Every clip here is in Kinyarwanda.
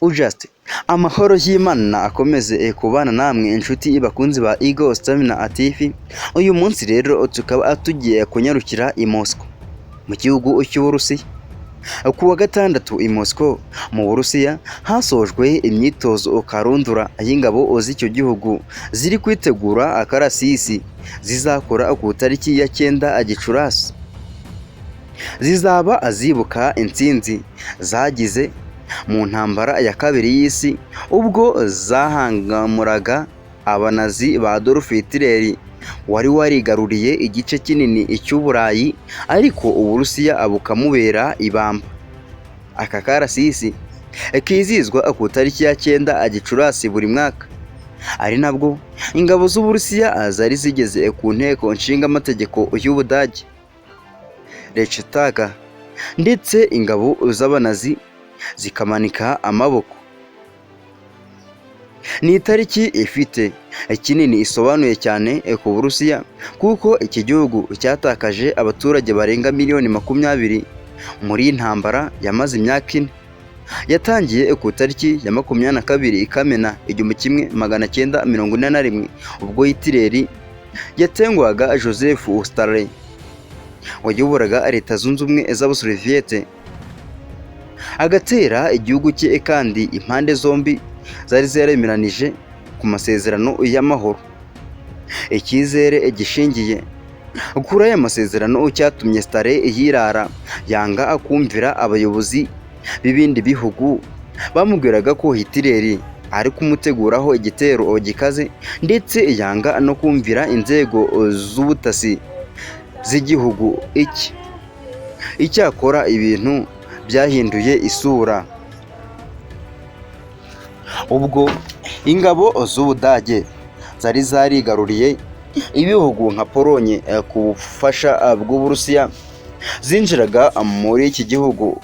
Ujust amahoro y'Imana akomeze kubana namwe, inshuti bakunzi ba Eagle Stamina TV. Uyu munsi rero tukaba tugiye kunyarukira i Moscow mu gihugu cy'Uburusiya. Ku wa gatandatu i Moscow mu Burusiya hasojwe imyitozo karundura y'ingabo z'icyo gihugu ziri kwitegura akarasisi zizakora ku tariki ya 9 Gicurasi. Zizaba zibuka intsinzi zagize mu ntambara ya kabiri y'isi, ubwo zahangamuraga abanazi ba Adolf Hitler wari warigaruriye igice kinini cy'Uburayi, ariko Uburusiya bukamubera ibamba. Aka karasisi kizihizwa ku tariki ya 9 Gicurasi buri mwaka, ari nabwo ingabo z'Uburusiya zari zigeze ku nteko nshingamategeko y'Ubudage, Reichstag, ndetse ingabo z'abanazi zikamanika amaboko. Ni itariki ifite kinini isobanuye cyane ku Burusiya, kuko iki gihugu cyatakaje abaturage barenga miliyoni 20 muri iyi ntambara yamaze imyaka 4, yatangiye ku tariki ya 22 Kamena 1941, ubwo Hitler yatenguhaga Joseph Stalin wayoboraga Leta Zunze Ubumwe z'Abasoviyete, agatera igihugu cye, kandi impande zombi zari zaremeranije ku masezerano y'amahoro. Icyizere gishingiye kuri aya masezerano cyatumye Stalin yirara, yanga kumvira abayobozi b'ibindi bihugu bamubwiraga ko Hitler ari kumuteguraho igitero gikaze, ndetse yanga no kumvira inzego z'ubutasi z'igihugu iki. Icyakora ibintu byahinduye isura ubwo ingabo z'Ubudage zari zarigaruriye ibihugu nka Polonye ku bufasha bw'Uburusiya zinjiraga muri iki gihugu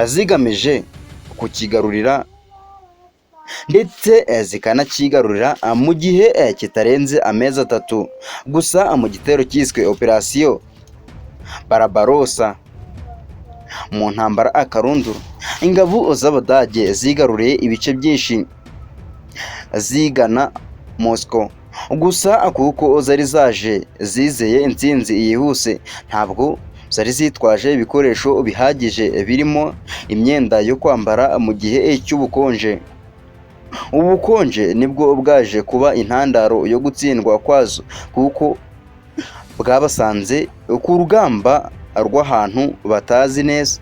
zigamije kukigarurira, ndetse zikanakigarurira mu gihe kitarenze amezi 3 gusa, mu gitero cyiswe Operasiyo Barbarossa. Mu ntambara akarundura, ingabo z'Abadage zigaruriye ibice byinshi zigana Moscow. Gusa kuko zari zaje zizeye intsinzi yihuse, ntabwo zari zitwaje ibikoresho bihagije birimo imyenda yo kwambara mu gihe cy'ubukonje. Ubu bukonje nibwo bwaje kuba intandaro yo gutsindwa kwazo, kuko bwabasanze ku rugamba rw'ahantu batazi neza,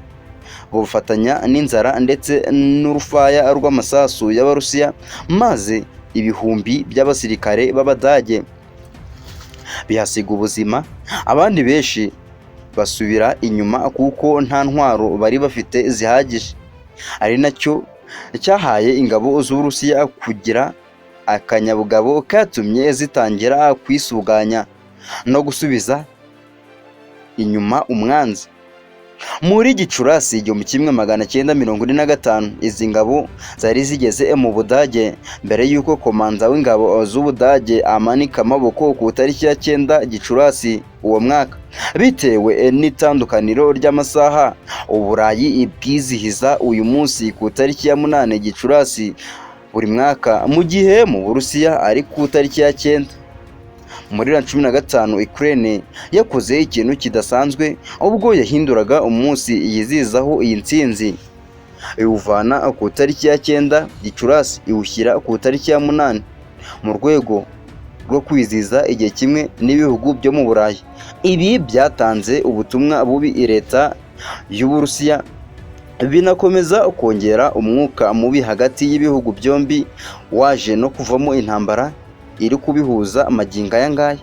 bufatanya n'inzara ndetse n'urufaya rw'amasasu y'Abarusiya, maze ibihumbi by'abasirikare b'Abadage bihasiga ubuzima, abandi benshi basubira inyuma kuko nta ntwaro bari bafite zihagije, ari nacyo cyahaye ingabo z'Uburusiya kugira akanyabugabo katumye zitangira kwisuganya no gusubiza inyuma umwanzi. Muri Gicurasi 1945, izi ngabo zari zigeze mu Budage mbere y'uko komanda w'ingabo z'Ubudage amanika amaboko ku tariki ya 9 Gicurasi uwo mwaka, bitewe n'itandukaniro ry'amasaha. Uburayi bwizihiza uyu munsi ku tariki ya 8 Gicurasi buri mwaka, mu gihe mu Burusiya ari ku tariki ya 9. Muri 2015, Ukraine yakoze ikintu kidasanzwe ubwo yahinduraga umunsi yizihizaho iyi ntsinzi, iwuvana ku tariki ya 9 Gicurasi iwushyira ku tariki ya 8, mu rwego rwo kwizihiza igihe kimwe n'ibihugu byo mu Burayi. Ibi byatanze ubutumwa bubi leta y'Uburusiya, binakomeza kongera umwuka mubi hagati y'ibihugu byombi, waje no kuvamo intambara iri kubihuza magingo aya ngaya.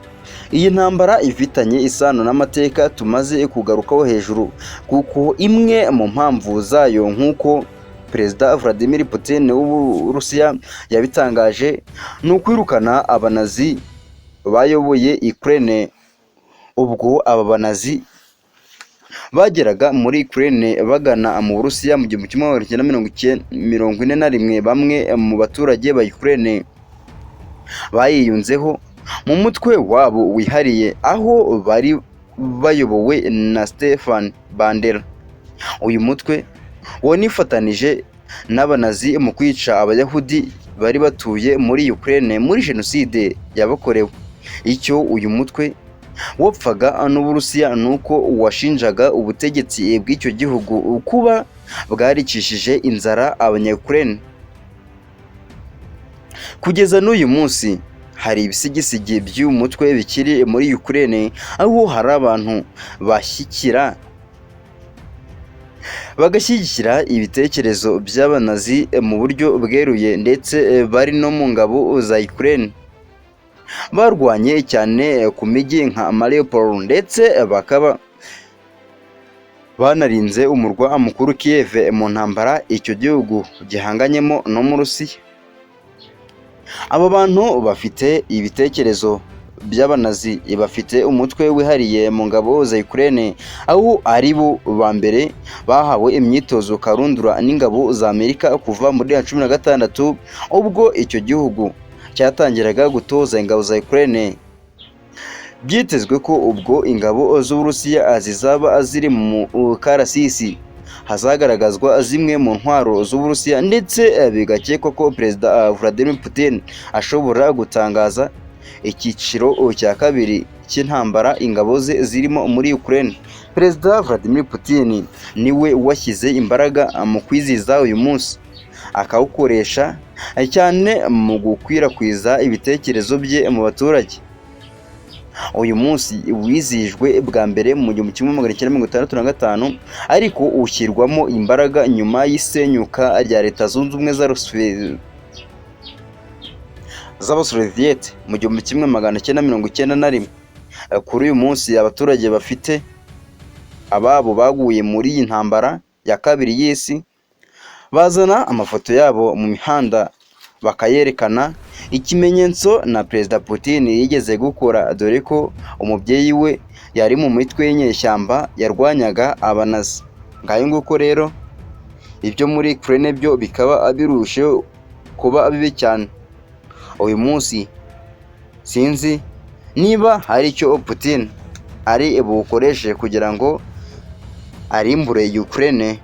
Iyi ntambara ifitanye isano n'amateka tumaze kugarukaho hejuru, kuko imwe mu mpamvu zayo, nk'uko Perezida Vladimir Putin w'Uburusiya yabitangaje, ni ukwirukana abanazi bayoboye Ukraine. Ubwo aba banazi bageraga muri Ukraine bagana mu Burusiya mu 1941, bamwe mu baturage ba Ukraine bayiyunzeho mu mutwe wabo wihariye, aho bari bayobowe na Stefan Bandera. Uyu mutwe wanifatanije n'Abanazi mu kwica Abayahudi bari batuye muri Ukraine muri jenoside yabakorewe. Icyo uyu mutwe wapfaga n'Uburusiya ni uko washinjaga ubutegetsi bw'icyo gihugu kuba bwaricishije inzara Abanya-Ukraine. Kugeza n'uyu munsi hari ibisigisigi by'uyu mutwe bikiri muri Ukraine, aho hari abantu bagashyigikira ibitekerezo by'Abanazi mu buryo bweruye, ndetse bari no mu ngabo za Ukraine. Barwanye cyane ku mijyi nka Mariupol, ndetse bakaba banarinze umurwa mukuru Kiev mu ntambara icyo gihugu gihanganyemo n'Uburusiya. Aba bantu bafite ibitekerezo by'Abanazi bafite umutwe wihariye mu ngabo za Ukraine, aho ari bo ba mbere bahawe imyitozo karundura n'ingabo za Amerika kuva muri 2016, ubwo icyo gihugu cyatangiraga gutoza ingabo za Ukraine. Byitezwe ko ubwo ingabo z'Uburusiya zizaba ziri mu karasisi hazagaragazwa zimwe mu ntwaro z'Uburusiya, ndetse bigakekwa ko Perezida Vladimir Putin ashobora gutangaza icyiciro cya kabiri cy'intambara ingabo ze zirimo muri Ukraine. Perezida Vladimir Putin niwe washyize imbaraga mu kwizihiza uyu munsi, akawukoresha cyane mu gukwirakwiza ibitekerezo bye mu baturage. Uyu munsi wizihijwe bwa mbere mu 1965, ariko ushyirwamo imbaraga nyuma y'isenyuka rya Leta Zunze Ubumwe z'Abasoviyete mu 1991. Kuri uyu munsi abaturage bafite ababo baguye muri iyi ntambara ya kabiri y'isi bazana amafoto yabo mu mihanda bakayerekana, ikimenyetso na Perezida Putin yigeze gukora, dore ko umubyeyi we yari mu mitwe y'inyeshyamba yarwanyaga Abanazi. Ngayo nguko rero, ibyo muri Ukraine byo bikaba birushijeho kuba bibi cyane. Uyu munsi sinzi niba hari icyo Putin ari buwukoreshe kugira ngo arimbure Ukraine.